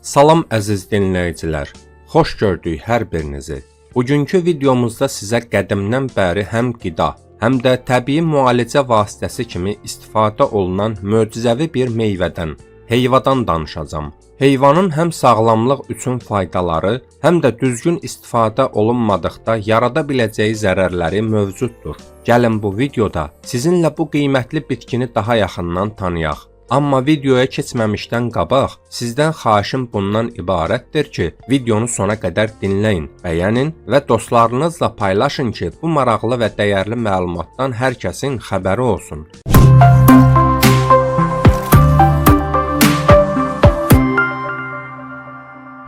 Salam əziz dinləyicilər. Xoş gördük hər birinizi. Bugünkü videomuzda sizə qədimdən bəri həm qida, həm də təbii müalicə vasitəsi kimi istifadə olunan möcüzəvi bir meyvədən, heyvadan danışacağam. Heyvanın həm sağlamlıq üçün faydaları, həm də düzgün istifadə olunmadıqda yarada biləcəyi zərərləri mövcuddur. Gəlin bu videoda sizinlə bu qiymətli bitkini daha yaxından tanıyaq. Amma videoya keçməmişdən qabaq sizdən xahişim bundan ibarətdir ki, videonu sona qədər dinləyin, bəyənin və dostlarınızla paylaşın ki, bu maraqlı və dəyərli məlumatdan hər kəsin xəbəri olsun.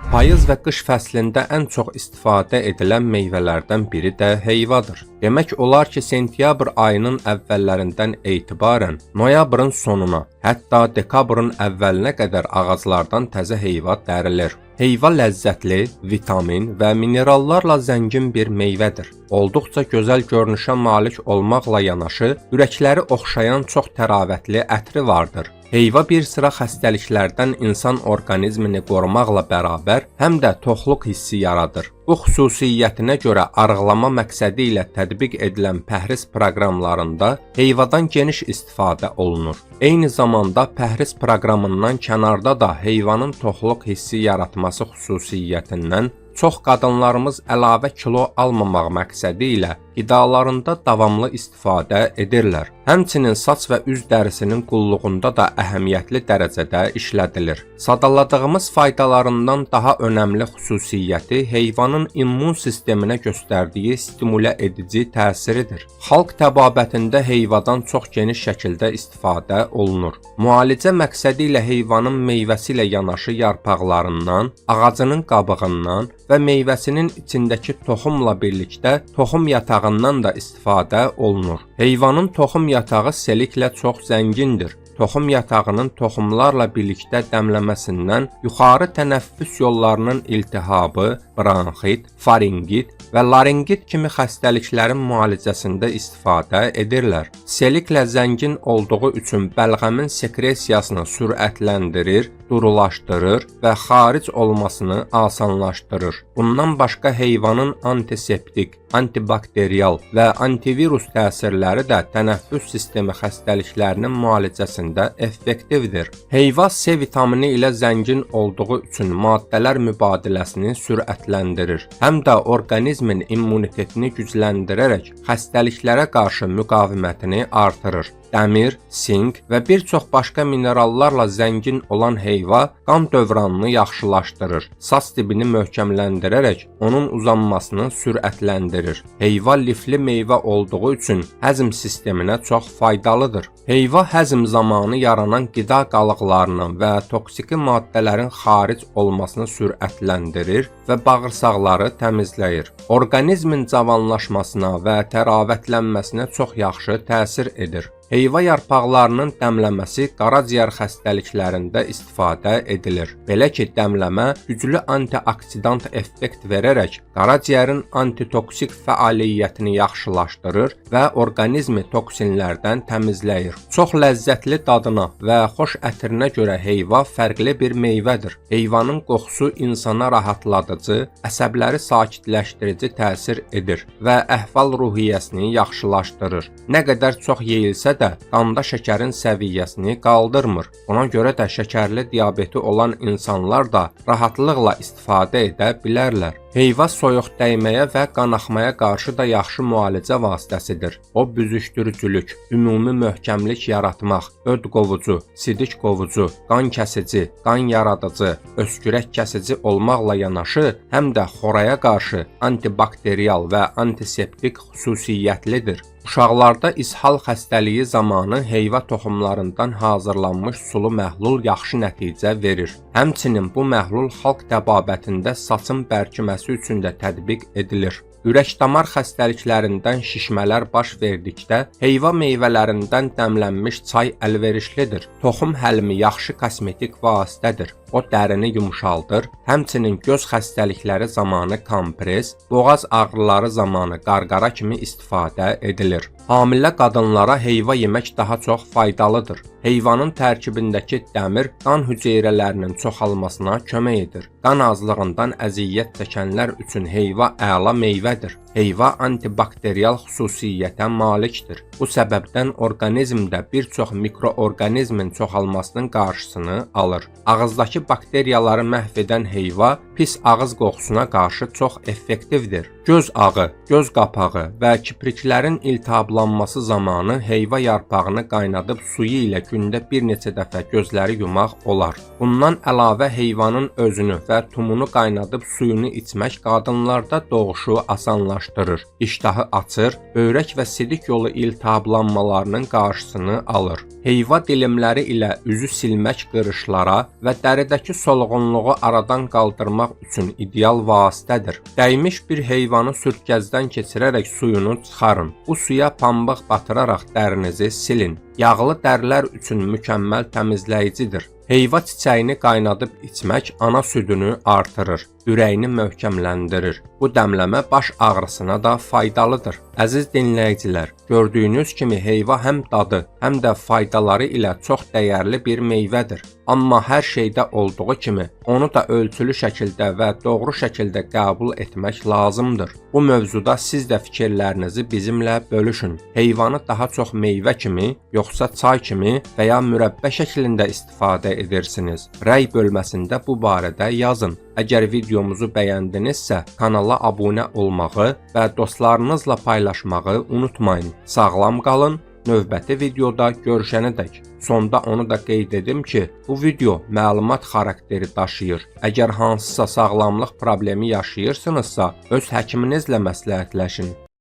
Payız və qış fəslində ən çox istifadə edilən meyvələrdən biri də heyvadır. Demək olar ki, sentyabr ayının əvvəllərindən etibarən noyabrın sonuna, hətta dekabrın əvvəlinə qədər ağaclardan təzə heyva dərilir. Heyva ləzzətli, vitamin və minerallarla zəngin bir meyvədir. Olduqca gözəl görünüşə malik olmaqla yanaşı, ürəkləri oxşayan çox təravətli ətri vardır. Heyva bir sıra xəstəliklərdən insan orqanizmini qorumaqla bərabər, həm də toxluq hissi yaradır. Bu xüsusiyyətinə görə arıqlama məqsədi ilə tətbiq edilən pəhriz proqramlarında heyvadan geniş istifadə olunur. Eyni zamanda pəhriz proqramından kənarda da heyvanın toxluq hissi yaratması xüsusiyyətindən çox qadınlarımız əlavə kilo almamaq məqsədi ilə qidalarında davamlı istifadə edirlər. Həmçinin saç və üz dərisinin qulluğunda da əhəmiyyətli dərəcədə işlədilir. Sadaladığımız faydalarından daha önəmli xüsusiyyəti heyvanın immun sisteminə göstərdiyi stimulə edici təsiridir. Xalq təbabətində heyvadan çox geniş şəkildə istifadə olunur. Müalicə məqsədi ilə heyvanın meyvəsi ilə yanaşı yarpaqlarından, ağacının qabığından və meyvəsinin içindəki toxumla birlikdə toxum yatağından da istifadə olunur. Heyvanın toxum yatağı seliklə çox zəngindir. Toxum yatağının toxumlarla birlikdə dəmləməsindən yuxarı tənəffüs yollarının iltihabı, bronxit, faringit və laringit kimi xəstəliklərin müalicəsində istifadə edirlər. Seliklə zəngin olduğu üçün bəlğəmin sekresiyasını sürətləndirir, durulaşdırır və xaric olmasını asanlaşdırır. Bundan başqa heyvanın antiseptik, antibakterial və antivirus təsirləri də tənəffüs sistemi xəstəliklərinin müalicəsində effektivdir. Heyva C vitamini ilə zəngin olduğu üçün maddələr mübadiləsini sürətləndirir. Həm də orqanizmin immunitetini gücləndirərək xəstəliklərə qarşı müqavimətini artırır. Dəmir, sink və bir çox başqa minerallarla zəngin olan heyva qan dövranını yaxşılaşdırır. Saç dibini möhkəmləndirərək onun uzanmasını sürətləndirir. Heyva lifli meyvə olduğu üçün həzm sisteminə çox faydalıdır. Heyva həzm zamanı yaranan qida qalıqlarının və toksiki maddələrin xaric olmasını sürətləndirir və bağırsaqları təmizləyir. Orqanizmin cavanlaşmasına və təravətlənməsinə çox yaxşı təsir edir. Heyva yarpaqlarının dəmləməsi qaraciyər xəstəliklərində istifadə edilir. Belə ki, dəmləmə güclü antioksidant effekt verərək qaraciyərin antitoksik fəaliyyətini yaxşılaşdırır və orqanizmi toksinlərdən təmizləyir. Çox ləzzətli dadına və xoş ətrinə görə heyva fərqli bir meyvədir. Heyvanın qoxusu insana rahatladıcı, əsəbləri sakitləşdirici təsir edir və əhval-ruhiyyəsini yaxşılaşdırır. Nə qədər çox yeyilsə də qanda şəkərin səviyyəsini qaldırmır. Ona görə də şəkərli diabeti olan insanlar da rahatlıqla istifadə edə bilərlər. Heyva soyuq dəyməyə və qanaxmaya qarşı da yaxşı müalicə vasitəsidir. O büzüşdürücülük, ümumi möhkəmlik yaratmaq, öd qovucu, sidik qovucu, qan kəsici, qan yaradıcı, öskürək kəsici olmaqla yanaşı, həm də xoraya qarşı antibakterial və antiseptik xüsusiyyətlidir. Uşaqlarda ishal xəstəliyi zamanı heyva toxumlarından hazırlanmış sulu məhlul yaxşı nəticə verir. Həmçinin bu məhlul xalq təbabətində saçın bərkiməsi üçün də tətbiq edilir. Ürək-damar xəstəliklərindən şişmələr baş verdikdə heyva meyvələrindən dəmlənmiş çay əlverişlidir. Toxum həlmi yaxşı kosmetik vasitədir. O dərini yumşaldır, həmçinin göz xəstəlikləri zamanı kompres, boğaz ağrıları zamanı qarqara kimi istifadə edilir. Hamilə qadınlara heyva yemək daha çox faydalıdır. Heyvanın tərkibindəki dəmir qan hüceyrələrinin çoxalmasına kömək edir. Qan azlığından əziyyət çəkənlər üçün heyva əla meyvədir. Heyva antibakterial xüsusiyyətə malikdir. Bu səbəbdən orqanizmdə bir çox mikroorqanizmin çoxalmasının qarşısını alır. Ağızdakı bakteriyaları məhv edən heyva pis ağız qoxusuna qarşı çox effektivdir. Göz ağı, göz qapağı və kipriklərin iltihablanması zamanı heyva yarpağını qaynadıb suyu ilə gündə bir neçə dəfə gözləri yumaq olar. Bundan əlavə heyvanın özünü və tumunu qaynadıb suyunu içmək qadınlarda doğuşu asanlaşdırır, iştahı açır, böyrək və sidik yolu iltihablanmalarının qarşısını alır. Heyva dilimləri ilə üzü silmək qırışlara və dəridəki solğunluğu aradan qaldırmaq üçün ideal vasitədir. Dəymiş bir heyvanı sürtkəcdən keçirərək suyunu çıxarın. Bu suya pambıq batıraraq dərinizi silin. Yağlı dərilər üçün mükəmməl təmizləyicidir. Heyva çiçəyini qaynadıb içmək ana südünü artırır, ürəyini möhkəmləndirir. Bu dəmləmə baş ağrısına da faydalıdır. Əziz dinləyicilər, gördüyünüz kimi heyva həm dadı, həm də faydaları ilə çox dəyərli bir meyvədir. Amma hər şeydə olduğu kimi onu da ölçülü şəkildə və doğru şəkildə qəbul etmək lazımdır. Bu mövzuda siz də fikirlərinizi bizimlə bölüşün. Heyvanı daha çox meyvə kimi, yoxsa çay kimi və ya mürəbbə şəklində istifadə edirsiniz? Rəy bölməsində bu barədə yazın. Əgər videomuzu bəyəndinizsə, kanala abunə olmağı və dostlarınızla paylaşmağı unutmayın. Sağlam qalın. Növbəti videoda görüşənədək. Sonda onu da qeyd edim ki, bu video məlumat xarakteri daşıyır. Əgər hansısa sağlamlıq problemi yaşayırsınızsa, öz həkiminizlə məsləhətləşin.